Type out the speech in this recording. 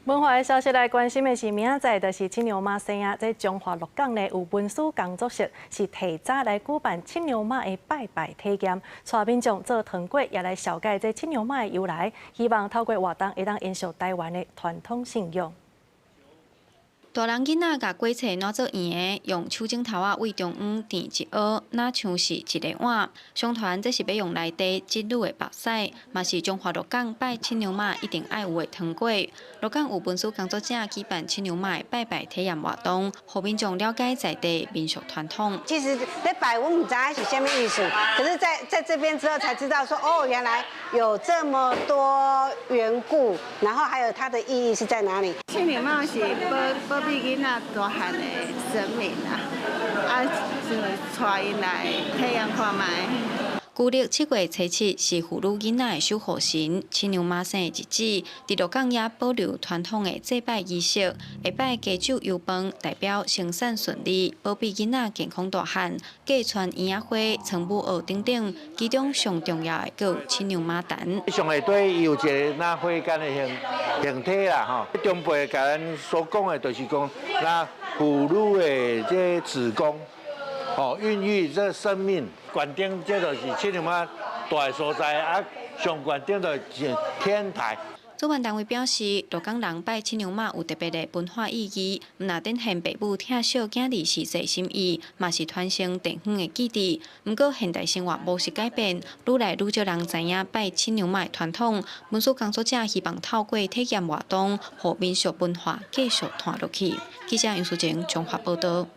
文化的消息來關心的是，明仔載就是七娘媽生啊！這彰化鹿港呢有文書工作室是提早來舉辦七娘媽的拜拜體驗，帶民眾做糖粿，也來紹介這七娘媽的由來，希望透過活動會當延續台灣的傳統信仰。大人囡仔共粿切撋做圓的，用手指頭仔對中央墊一凹，若像是一个碗。相傳這是欲用來滴織女的目屎，嘛是彰化鹿港拜七娘媽一定愛有的糖粿。鹿港有文書工作者舉辦七娘媽的拜拜體驗活動，予民眾了解在地民俗傳統。其實咧拜我毋知影是啥物意思，可是在這邊之後才知道說，哦，原來有這麼多緣故，然後還有它的意義是在哪裡。七娘媽是保庇囡仔大漢的神明啊，啊，就帶𪜶來體驗看覓。舊曆7月初7是婦女囡仔的守護神七娘媽生的日子，佇鹿港也保留傳統的祭拜儀式，會擺雞酒油飯，代表生產順利，保庇囡仔健康大漢。嫁穿圓仔花、蒼母蚵等等，其中上重要的閣有七娘媽壇。上下底有一个若火間的形體啦，吼。長輩共咱所講的，就是講那婦女的這子宮。哦，孕育這生命，懸頂這就是七娘媽蹛的所在啊，上懸頂就是天台。主辦單位表示，鹿港人拜七娘媽有特別的文化意義，毋但展現爸母疼惜囝兒實際心意，嘛是傳承地方的記憶。毋過現代生活模式改變，愈來愈少人知影拜七娘媽的傳統。文書工作者希望透過體驗活動，予民俗文化繼續傳落去。記者楊淑靜綜合報導。